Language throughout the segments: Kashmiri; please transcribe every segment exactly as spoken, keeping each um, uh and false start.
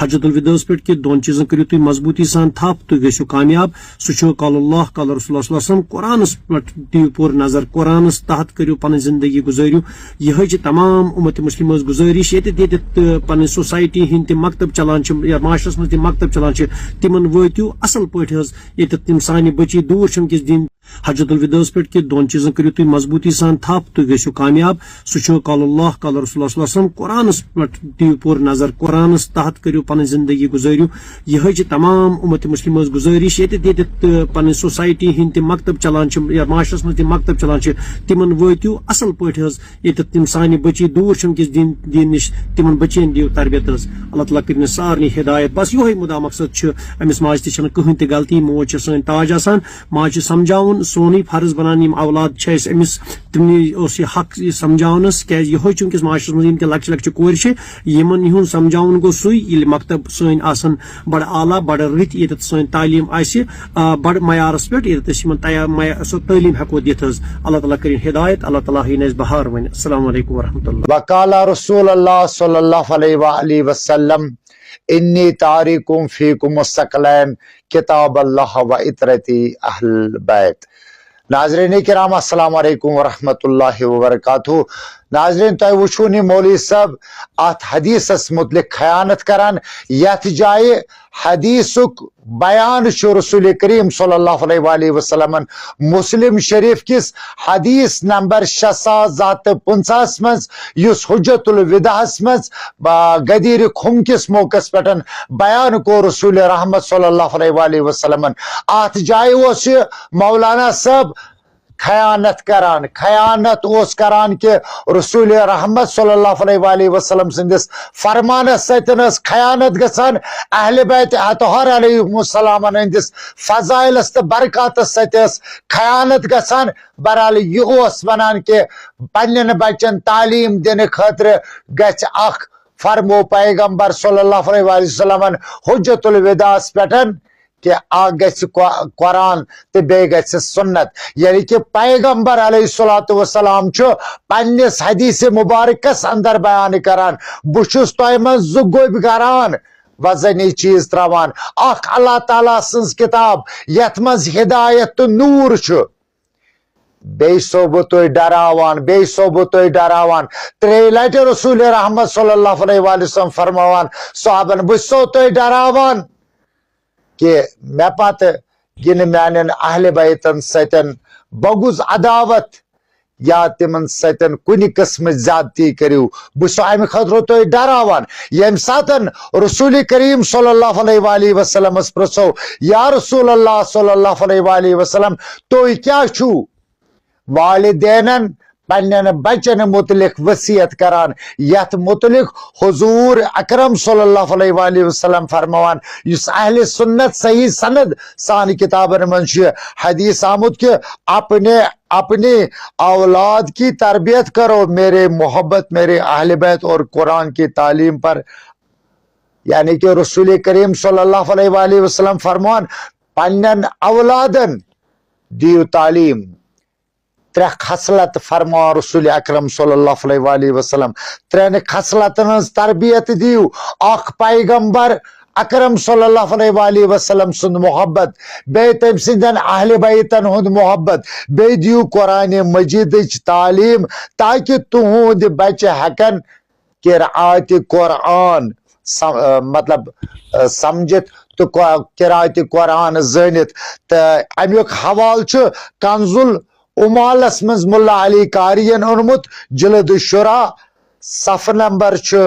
حجۃ الوداعس پٮ۪ٹھ کہِ دۄن چیٖزن کٔرِو تُہۍ مضبوٗطی سان تھپھ، تُہۍ گٔژھِو کامیاب۔ سُہ چھُ قال اللہ، قال رسول اللہ صلی اللہ علیہ وسلم۔ قرآنس پٮ۪ٹھ دِیِو پوٗرٕ نظر، قرآنس تحت کٔرِو پنٕنۍ زندگی گُزٲرِو۔ یِہوٚے چھِ تمام اُمت مسلمہ ہٕنٛز گُزٲرِش۔ ییٚتٮ۪تھ ییٚتٮ۪تھ تہٕ پنٕنۍ سوسایٹی ہٕنٛدۍ تِم مکتب چلان چھِ یا معاشرس منٛز تِم مکتب چلان چھِ، تِمن وٲتِو اصل پٲٹھۍ حظ۔ ییٚتٮ۪تھ تِم سانہِ بچی دوٗر چھِ وٕنکیٚس دِنۍ۔ حجۃ الوداعس پٮ۪ٹھ کہِ دۄن چیٖزن کٔرِو تُہۍ مضبوٗطی سان تھپھ، تُہۍ گٔژھِو کامیاب۔ سُہ چھُ قال اللہ، قال رسول اللہ صلی اللہ علیہ وسلم۔ قرآنس پٮ۪ٹھ دِیِو پوٗرٕ نظر، قرآنس تحت کٔرِو پنٕنۍ زندگی گُزٲرِو۔ یِہوٚے چھِ تمام اُمت مسلمہ ہٕنٛز گُزٲرِش۔ ییٚتٮ۪تھ ییٚتٮ۪تھ تہٕ پنٕنۍ سوسایٹی ہٕنٛدۍ تِم مکتب چلان چھِ یا معاشرس منٛز تِم مکتب چلان چھِ، تِمن وٲتِو اصل پٲٹھۍ حظ۔ ییٚتٮ۪تھ تِم سانہِ بچی دوٗر چھِ وٕنکیٚس دین، دین نِش، تِمن بچین دِیِو تربیت حظ۔ اللہ تعالیٰ کٔرِنۍ سارنٕے ہدایت۔ بس یِہوٚے مُدا مقصد چھُ أمِس ماجہِ تہِ، چھَنہٕ کٕہٕنۍ تہِ غلطی۔ موج چھِ سٲنۍ تاج آسان، ماجہِ چھِ سمجھاوُن، سونُے فرض بنان یِم اولاد چھِ اَسہِ أمِس، تِمنٕے اوس یہِ حق یہِ سمجھاونس، کیازِ یِہوٚے چھُ وٕنکیٚس معاشرس منٛز یِم تہِ لۄکچہِ لۄکچہِ کورِ چھِ، یِمن یِہُنٛد سمجھاوُن گوٚو سُے، ییٚلہِ مکتب سٲنۍ آسن بڑٕ اعلیٰ، بڑٕ رٕتۍ، ییٚتٮ۪تھ سٲنۍ تعلیٖم آسہِ، آ، بڑٕ معیارس پٮ۪ٹھ، ییٚتٮ۪تھ أسۍ یِمن تیا-، معیا-، سۄ تعلیٖم ہٮ۪کو دِتھ حظ۔ اللہ تعالیٰ کٔرِنۍ ہدایت، اللہ تعالیٰ ہٲیِن اَسہِ بہار وۄنۍ۔ السلام علیکم ورحمۃ اللہ۔ وقال رسول اللہ صلی اللہ علیہ وآلہ وسلم، انی تارکم فیکم الثقلین، کتاب اللہ و عترتی اہل بیت۔ ناظرین کرام، السلام علیکم ورحمۃ اللہ وبرکاتہ۔ ناظرین، تۄہہِ وٕچھوُن یہِ مولوی صٲب اتھ حدیثس متعلق خیانت کران، یتھ جایہِ حدیثُک بیان چھُ رسول کریم صلی اللہ علیہ وآلہ وسلمن مسلم شریف کِس حدیث نمبر شےٚ ساس زٕ ہتھ تہٕ پٕنٛژٕہس منٛز، یُس حجت الوداعس منٛز، آ، غدیر خم کِس موقعس پٮ۪ٹھ بیان کوٚر رسول رحمت صلی اللہ علیہ وآلہ وسلمن۔ اتھ جایہِ اوس یہِ مولانا صٲب خیانت کران، خیانت اوس کران کہ رسول رحمت صلی اللہ علیہ وآلہ وسلم سٕنٛدِس فرمانس سۭتۍ ٲس خیانت گژھان، اہل بیت اطہار علیہم السلامن ہٕنٛدِس فضائلس تہٕ برکاتس سۭتۍ ٲس خیانت گژھان۔ بہرحال، یہِ اوس ونان کہ پننٮ۪ن بچن تعلیٖم دِنہٕ خٲطرٕ گژھِ اکھ، فرمو پیغمبر صلی اللہ علیہ وسلمن حجت الوداعس پٮ۪ٹھ کہ اکھ گژھِ قو-، قرآن تہٕ بیٚیہِ گژھِ سنت۔ یعنی کہ پیغمبر علیہ الصلوۃ والسلام چھُ پننِس حدیث مبارکس اندر بیان کران، بہٕ چھُس تۄہہِ منٛز زٕ گوٚبۍ کران وزنی چیٖز تراوان۔ اکھ اللہ تعالیٰ سٕنٛز کتاب یتھ منٛز ہدایت تہٕ نور چھُ، بیٚیہِ چھُسو بہٕ تُہۍ ڈراوان، بیٚیہِ چھُسو بہٕ تُہۍ ڈراوان۔ ترٛیٚیہِ لٹہِ رسول رحمت صلی اللہ علیہ وآلہ وسلم فرماوان صحابن، بہٕ چھُسو تُہۍ ڈراوان کہ مےٚ پتہٕ یِنہٕ میانٮ۪ن اہل بیتن سۭتۍ بغض، عداوت، یا تِمن سۭتۍ کُنہِ قٕسمٕچ زیادتی کٔرِو، بہٕ چھُسو امہِ خٲطرٕ تُہۍ ڈراوان۔ ییٚمہِ ساتن رسول کریم صلی اللہ علیہ وآلہ وسلمس پرژھو، یا رسول اللہ صلی اللہ علیہ وآلہ وسلم، تُہۍ کیٛاہ چھِو والدینن، پننٮ۪ن بچن متعلق وصیت کران، یتھ متعلق حضور اکرم صلی اللہ علیہ وآلہ وسلم فرماوان، یُس اہل سنت صحیح سند سانہِ کتابن منٛز چھُ حدیث آمُت کہ اپنے، اپنی اولاد کی تربیت کرو، میرے محبت، میرے اہل بیت اور قرآن کی تعلیم پر۔ یعنی کہ رسول کریم صلی اللہ علیہ وآلہ وسلم فرمان، پننٮ۪ن اولادن دِیِو تعلیٖم۔ ترٛےٚ خصلت فرماوان رسول اکرم صلی اللہ علیہ وآلہ وسلم۔ ترٛٮ۪ن خصلتن ہٕنٛز تربیت دِیِو۔ اکھ، پیغمبر اکرم صلی اللہ علیہ وآلہ وسلم سُنٛد محبت، بیٚیہِ تٔمۍ سٕنٛدٮ۪ن اہل بیتن ہُنٛد محبت، بیٚیہِ دِیِو قرآن مجیدٕچ تعلیٖم، تاکہِ تُہُنٛد بچہِ ہٮ۪کن قرآت قرآن سم-، آ، مطلب، آ، سمجھِتھ تہٕ قا-، قرآت قرآن زٲنِتھ۔ تہٕ اَمیُک حوالہٕ چھُ کنز العمالس منٛز ملا علی قاری ین اوٚنمُت، جلد شُراہ، صفہٕ نمبر چھُ،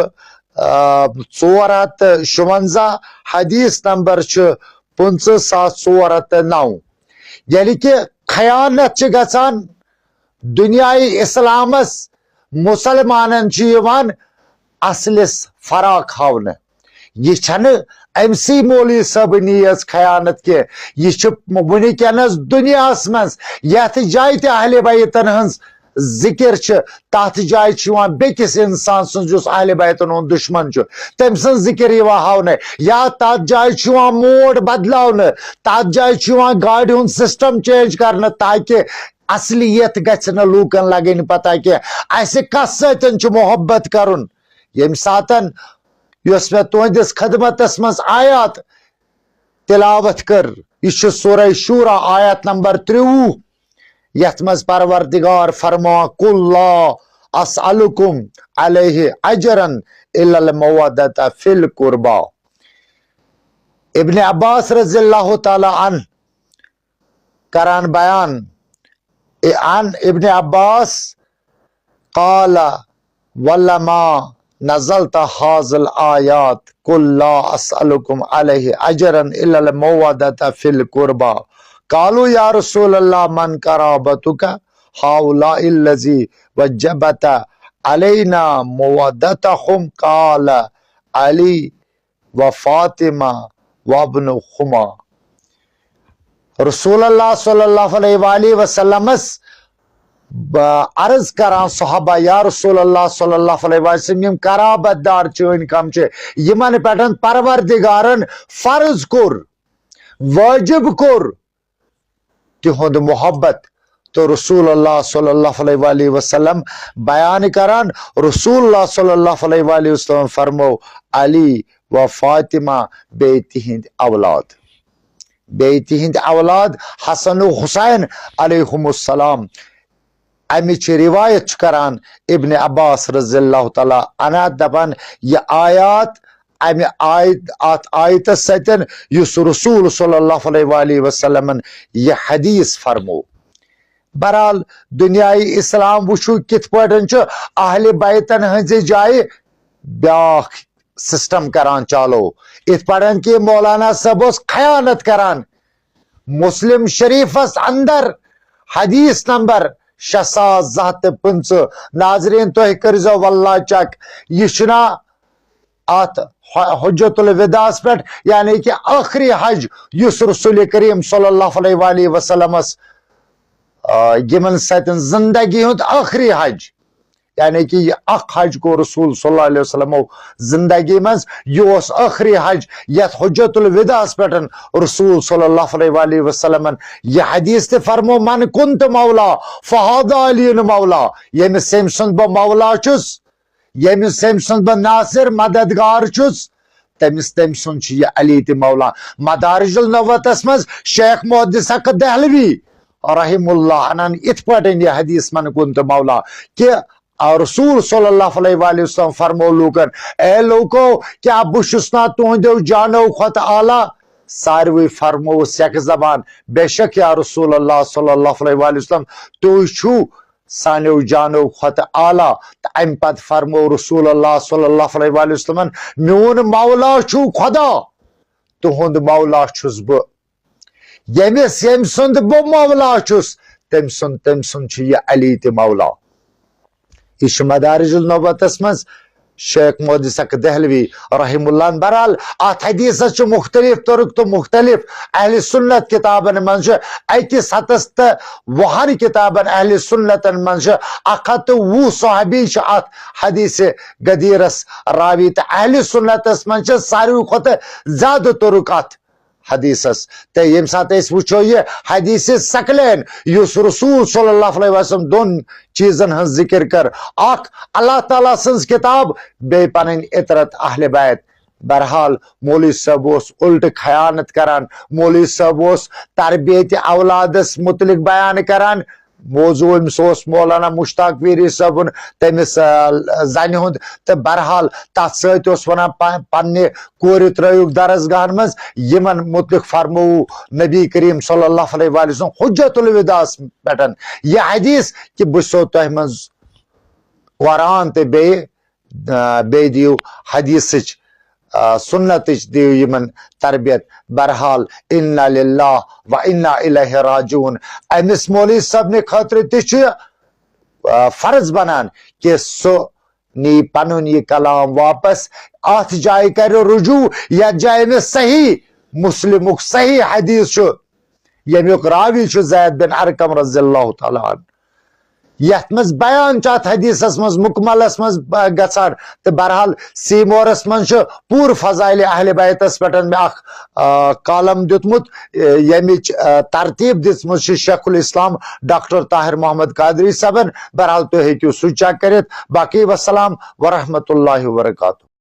آ، ژور ہتھ تہٕ شُونزاہ، حدیث نمبر چھُ پٕنٛژٕہ ساس ژور ہتھ تہٕ نَو۔ یعنی کہ خیانت چھِ گژھان دُنیاہہِ اسلامس، مسلمانن چھُ یِوان اصلس فراق ہاونہٕ۔ یہِ چھَنہٕ أمسٕے مولوی صٲبٕنی یٲژ خیانت کینٛہہ، یہِ چھُ وٕنکیٚنس دُنیاہس منٛز یتھ جایہِ تہِ اہل بیتن ہٕنٛز ذکر چھِ، تتھ جایہِ چھُ یِوان بیٚکِس انسان سٕنٛز، یُس اہل بیتن ہُنٛد دُشمن چھُ، تٔمۍ سٕنٛز ذکر یِوان ہاونہٕ، یا تتھ جایہِ چھُ یِوان موڈ بدلاونہٕ، تتھ جایہِ چھُ یِوان گاڑِ ہُنٛد سسٹم چینج کرنہٕ، تاکہِ اصلیت گژھِ نہٕ لوٗکن لگٕنۍ پتہ کینٛہہ، اسہِ کس سۭتۍ چھُ محبت کرُن۔ ییٚمہِ ساتن یۄس مےٚ تُہنٛدِس خدمتس منٛز آیات تلاوت کٔر۔ یہِ چھُ سورہ شورا، آیت نمبر ترٛوُہ، یتھ منٛز پروردگار فرماوان، "قل لا اسألکم علیہ اجرا الا المودۃ فی القربی۔" ابن عباس رضی اللہ تعالی عنہ کران بیان، عن ابن عباس قال، ولما نزلت هذه الآيات، "قل لا أسألكم عليه أجرا إلا المودة في القربى"، قالوا: "يا رسول الله، من قرابتك هؤلاء الذي وجبت علينا مودتهم؟" قال: "علي و فاطمہ و ابنہما۔" رسول اللہ صلی اللہ علیہ وآلہ وسلمس ب-، عرض کران صحابہ، یا رسول اللہ صلی اللہ علیہ وسلم، یِم قرابت دار چٲنۍ کم چھِ، یِمن پٮ۪ٹھ پروردگارن فرض کوٚر، وٲجب کوٚر تِہُنٛد محبت۔ تہٕ رسول اللہ صلی اللہ علیہ وآلہ وسلم بیان کران، رسول اللہ صلی اللہ علیہ وآلہ وسلم فرمو، علی و فاطمہ، بیٚیہِ تِہنٛدۍ اولاد، بیٚیہِ تِہنٛدۍ اولاد حسن و حسین علیہم السلام۔ امِچ روایت چھُ کران ابن عباس رضی اللہ تعالیٰ عنہ، دپان، یہِ آیات، امہِ آیت، اتھ آیتس سۭتۍ یُس رسول صلی اللہ علیہ وآلہ وسلمن یہِ حدیث فرمو۔ بہرحال، دنیای اسلام وٕچھو کِتھ پٲٹھۍ چھُ اہل بیتن ہٕنٛزِ جایہِ بیاکھ سسٹم کران چالو۔ اِتھ پٲٹھۍ کہِ مولانا صٲب اوس خیانت کران۔ مسلم شریفس اندر حدیث نمبر شےٚ ساس زٕ ہتھ تہٕ پٕنٛژٕہ۔ ناظرین، تُہۍ کٔرزیو واللہ چیک، یہِ چھُنا اتھ ح-، حجت الوداعس پٮ۪ٹھ، یعنی کہِ ٲخری حج یُس رسول کریم صلی اللہ علیہ وآلہ وسلمس، آ، یِمن سۭتۍ زندگی ہُنٛد ٲخری حج، یعنی کہِ یہِ اکھ حج کوٚر رسول صلی اللہ علیہ وسلمو زندگی منٛز، یہِ اوس ٲخری حج یتھ حجت الوداعس پٮ۪ٹھ رسول صلی اللہ علیہ وآلہ وسلمن یہِ حدیث تہِ فرمو، "من کنت مولا فہذا علی مولا"، ییٚمِس، ییٚمہِ سُنٛد بہٕ مولا چھُس، ییٚمِس، ییٚمہِ سُنٛد بہٕ ناصر مددگار چھُس، تٔمِس، تٔمۍ سُنٛد چھُ یہِ علی تہِ مولا۔ مدارج النبوتس منٛز شیخ محدث حق دہلوی رحم اللہ انن اِتھ پٲٹھۍ یہِ حدیث، "من کنت مولا"، کہِ آ، رسول صلی اللہ علیہ وآلہ وسلم فرمو لوٗکن، "اے لوٗکو، کیٛاہ بہٕ چھُس نا تُہنٛدیو جانو کھۄتہٕ اعلیٰ؟" ساروٕے فرمووُس یکہٕ زبان، "بے شک یا رسول اللہ صلی اللہ علیہ وآلہ وسلم، تُہۍ چھِو سانیو جانو کھۄتہٕ اعلیٰ۔" تہٕ امہِ پتہٕ فرموو رسول اللہ صلی اللہ علیہ وآلہ وسلمن، "میون مولا چھُو خدا، تُہُنٛد مولا چھُس بہٕ۔" ییٚمِس، ییٚمہِ سُنٛد بہٕ مولا چھُس، تٔمۍ سُنٛد، تٔمۍ سُنٛد چھُ یہِ علی تہِ مولا۔ یہِ چھُ مدارج النبوتس منٛز شیخ محدث حق دہلوی رحم اللہ۔ بہرحال، اتھ حدیثس چھُ مختلف طرق تہٕ مختلف اہل سنت کتابن منٛز چھُ، أکِس ہتس تہٕ وُہن کتابن اہل سنتن منٛز چھُ اکھ ہتھ تہٕ وُہ صحابی چھِ اتھ حدیث غدیرس راوی، تہٕ اہل سنتس منٛز چھِ ساروی کھۄتہٕ زیادٕ طرق اتھ حدیثس۔ تہٕ ییٚمہِ ساتہٕ أسۍ وٕچھو یہِ حدیث ثقلین، یُس رسول صلی اللہ علیہ وسلم دۄن چیٖزن ہٕنٛز ذِکِر کٔر، اکھ اللہ تعالیٰ سٕنٛز کِتاب، بیٚیہِ پنٕنۍ عترت اہل بیت۔ بہرحال، مولوی صٲب اوس الٹہٕ خیانت کران، مولوی صٲب اوس تربیت اولادس متعلق بیان کران۔ موضوع أمِس اوس مولانا مشتاق ویری صٲبُن، تٔمِس، آ، زنہِ ہُنٛد، تہٕ بہرحال تتھ سۭتۍ اوس ونان پ-، پننہِ کورِ ترٲیِکھ درسگاہن منٛز، یِمن متعلق فرموو نبی کریم صلی اللہ علیہ وآلہ وسلم حجت الوداعس پٮ۪ٹھ یہِ حدیث کہِ بہٕ چھُسو تۄہہِ منٛز قرآن تہٕ بیٚیہِ، آ، بیٚیہِ دِیِو حدیثٕچ، آ، سنتٕچ دِیِو یِمن تربیت۔ بہرحال، انا للہ و انا الیہ راجعون۔ أمِس مولوی صٲبنہِ خٲطرٕ تہِ چھُ، آ، فرض بنان کہِ سُہ نی پنُن یہِ کلام واپس، اتھ جایہِ کرِ رجوع یتھ جایہِ أمِس صحیح مسلمُک صحیح حدیث چھُ، ییٚمیُک راوی چھُ زید بن ارقم رضی اللہ تعالیٰ عنہ۔ یتھ منٛز بیان چھُ اتھ حدیثس منٛز مکملس منٛز، آ، گژھان۔ تہٕ بہرحال، سیمورس منٛز چھُ پوٗرٕ فضائل اہل بیتس پٮ۪ٹھ مےٚ اکھ، آ، کالم دیُتمُت، آ، ییٚمِچ، آ، ترتیب دِژمٕژ چھِ شیخ الاسلام ڈاکٹر طاہر محمد قادری صٲبن۔ بہرحال، تُہۍ ہیٚکِو سُہ چیک کٔرِتھ۔ باقی وسلام ورحمۃ اللہ وبرکاتہ۔